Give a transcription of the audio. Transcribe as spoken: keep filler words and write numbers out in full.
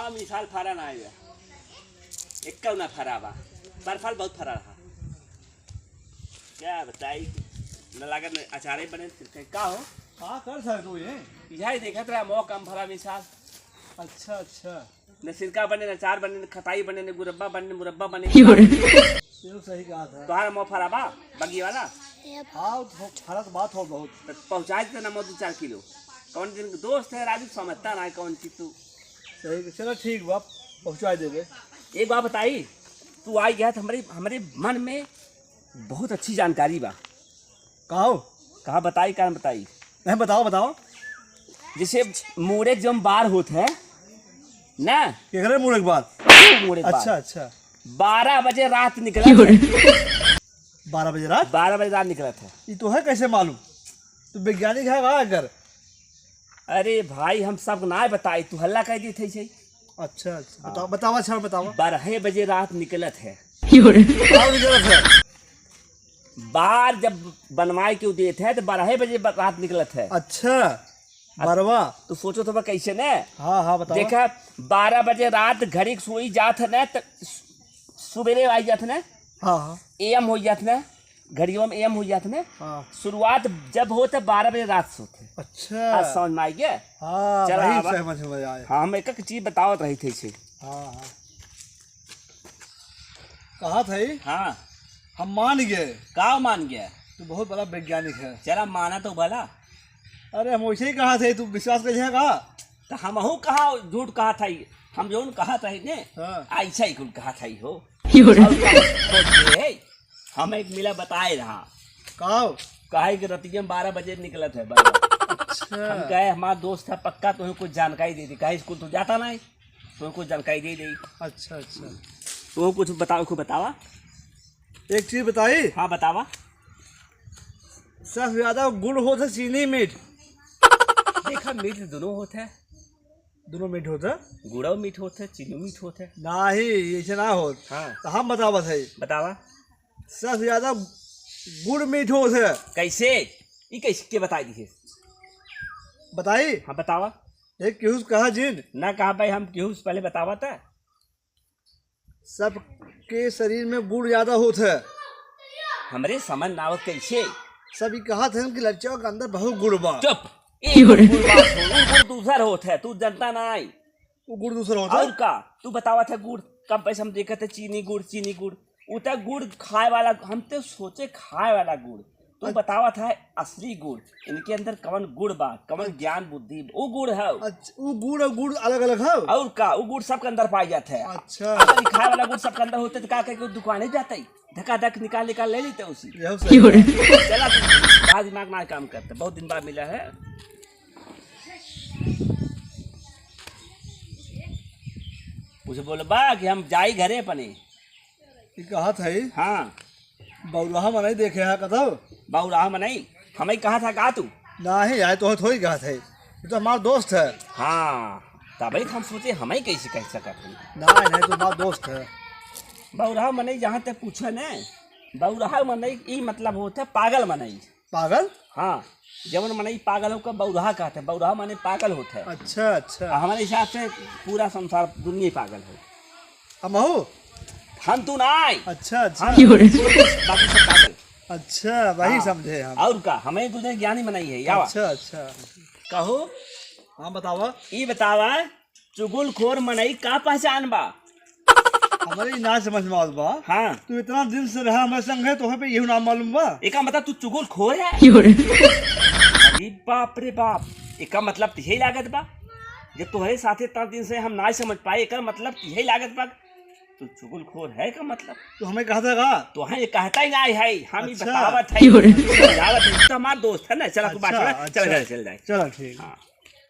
हम ई साल फरा ना आया, एक्का ना फरा बा, पर फल बहुत फरा रहा। क्या बताई, न लागत न अचारे बने, फिर कहीं का हो? का कर सकते हो ये? यही देखत रहा, मौका कम फरा मिसाल। अच्छा, अच्छा। न सिरका बने, न अचार बने, न खटाई बने, न गुरब्बा बने, न मुरब्बा बने। ये तो सही कहा था। तोहार मौ फरा बा, बगी वाला? हाँ, तो फरत बात हो बहुत। तो पहुँचा देते ना मौ दो चार किलो। कौन दिन दोस्त है राजू, समझता ना है कौन चीज तू। सही, चलो ठीक बा, पहुँचा देबे। एक बात बताई, तू आई गया तो हमारे, हमारे मन में बहुत अच्छी जानकारी बा। कहो। कहा बताई, कहाँ बताई? नहीं, बताओ, बताओ। जैसे मूड़े के जौन बार होत है ना, केकरे मूड़े के बार? मूड़े के बार। अच्छा, अच्छा। बारह बजे रात निकलत है। बारह बजे रात? बारह बजे रात निकलत है। ई तोहे कैसे मालूम? तू वैज्ञानिक है का अगर? अरे भाई, हम सब ना बताई, तू हल्ला कर दी थे। अच्छा, अच्छा। हाँ। बताओ, बताओ, अच्छा, बताओ। बारह बजे रात निकलत है। बारह बजे रात है। बार जब बनवाए के देत है, तो बारह बजे ब-, रात निकलत है। अच्छा, अब बारहवा। तू सोचो तो बा कैसे ने? हाँ, हाँ, बताओ। देखा, बारह बजे रात घड़ी के सोई जात है ना, तो सु-, सुबेरे आई जात है ना? हाँ, हाँ। A M हो जात है ना, घड़ियों में A M हो जात है ना? हाँ। शुरुआत जब होत है, बारह बजे रात से होत है। अच्छा। आज समझ में आई गया? हाँ, चला वही आवा। समझ में आया। हाँ, हम एक एक चीज बतावत रही थे इसे। हाँ, हाँ। कहा था ही? हाँ। हम मान गए। का मान गया? तू बहुत बड़ा वैज्ञानिक है। चला, माना तो भला। अरे, हम वैसे ही कहा था, तू विश्वास कर जाएगा? तो हमहू कहा झूठ कहा था ही। हम जौन कहा था ही ने, हाँ। ऐसा ही कुल कहा था ही हो। और का खोज है? हम एक मिला बताए रहा। का? कहे कि रतिया में बारह बजे निकलत है बरवा। अच्छा। हम कहे, "हमार दोस्त है, पक्का तुम्हें कुछ जानकारी दे दी।" कहे, "स्कूल तो जाता नहीं, तुम्हें कुछ जानकारी दे दी।" अच्छा, अच्छा। तो कुछ बताओ, कुछ बतावा। एक चीज बताई? हाँ, बतावा। सबसे ज्यादा गुड़ होत है, चीनी मीठ। देखा, मीठ दोनों होत है। दोनों मीठ होत है? गुड़ो मीठ होत है, चीनी मीठ होत है। नाही, ऐसे ना होत। हाँ। तो हम बतावत है। बतावा। सबसे ज्यादा गुड़ मीठ होत है। कैसे? ई कैसे के बताई दिए? बताई? हाँ, बतावा। एक केहू से कहा जिन। ना कहा भाई, हम केहू से पहले बतावा था। सबके शरीर में गुड़ ज्यादा होत है। हमरे समझ ना आवत कैसे? सब ई कहत हैं कि लड़कियों के अंदर बहुत गुड़ बा। चुप। ई गुड़ बा, गुड़ दूसर होत है, तू जनता ना आई। वो गुड़ दूसर होत है? और का? तू बतावत है गुड़, कम पैसे हम देखत है चीनी गुड़, चीनी गुड़। उ त गुड़ खाए वाला, हम तो सोचे खाए वाला गुड़। तू अच्छा। बतावत है असली गुड़, इनके अंदर कवन गुड़ बा, कवन अच्छा। ज्ञान बुद्धि, उ गुड़ है। अच्छा, उ गुड़ और गुड़ अलग-अलग है? और का, उ गुड़ सबके अंदर पाई जात है। अच्छा। अगर ई खाए वाला गुड़ सबके अंदर होते तो का करके दुकाने जाते, धका धक निकाल निकाल ले लेते उसी। यहो सही। चला तू, आज दिमाग ना काम करते, बहुत दिन बाद मिला है। उसे बोलबा कि हम जाई घरे अपने। ई कहत है? हाँ। बौराहा मनई देखे है कतौ? बौराहा मनई? हमई कहत है का तू? नाही, आए तो थोड़ी कहत है। ये तो हमार दोस्त है। हाँ, तबे तो हम सोचे हमई कैसे कह सकत है। नाही, नाही, तो हमार दोस्त है। बौराहा मनई जहाँ तक पूछे ने, बौराहा मनई ई मतलब होत है पागल मनई। पागल? हाँ, जवन मनई पागल हो, ओका बौराहा कहत है, बौराहा माने पागल होत है। अच्छा, अच्छा। आ, हमारे हिसाब से पूरा संसार, दुनिया ही पागल है। हमहू? हम तू ना आए। अच्छा, अच्छा। हम बाकी सब पागल। अच्छा, वही हाँ। समझे हम। और का, हमई दूसरे ज्ञानी मनई है, या अच्छा, अच्छा। कहो। हाँ, बतावा। ई बतावा, चुगलखोर मनई का पहचान बा? हमरे ई ना समझ में आवत बा। हाँ। तू इतना दिन से रहा हमरे संग है, तोहे पे इहू नाम मालूम बा? एका मतलब तू चुगलखोर है? अरे बाप रे बाप, एका मतलब तिहे लागत बा। जब तोहरे साथे इतना दिन से हम ना समझ पाए, एकर मतलब तिहे लागत बा। तू चुगलखोर है का मतलब? तू हमई कहत है का? तोहे कहता ही ना है, हम ही अच्छा। बतावत है। समझावत है, तू तो हमार दोस्त है ना, चला तू अच्छा, बात छोड़ा, चल अच्छा। घर चल जाए। चला ठीक। हाँ।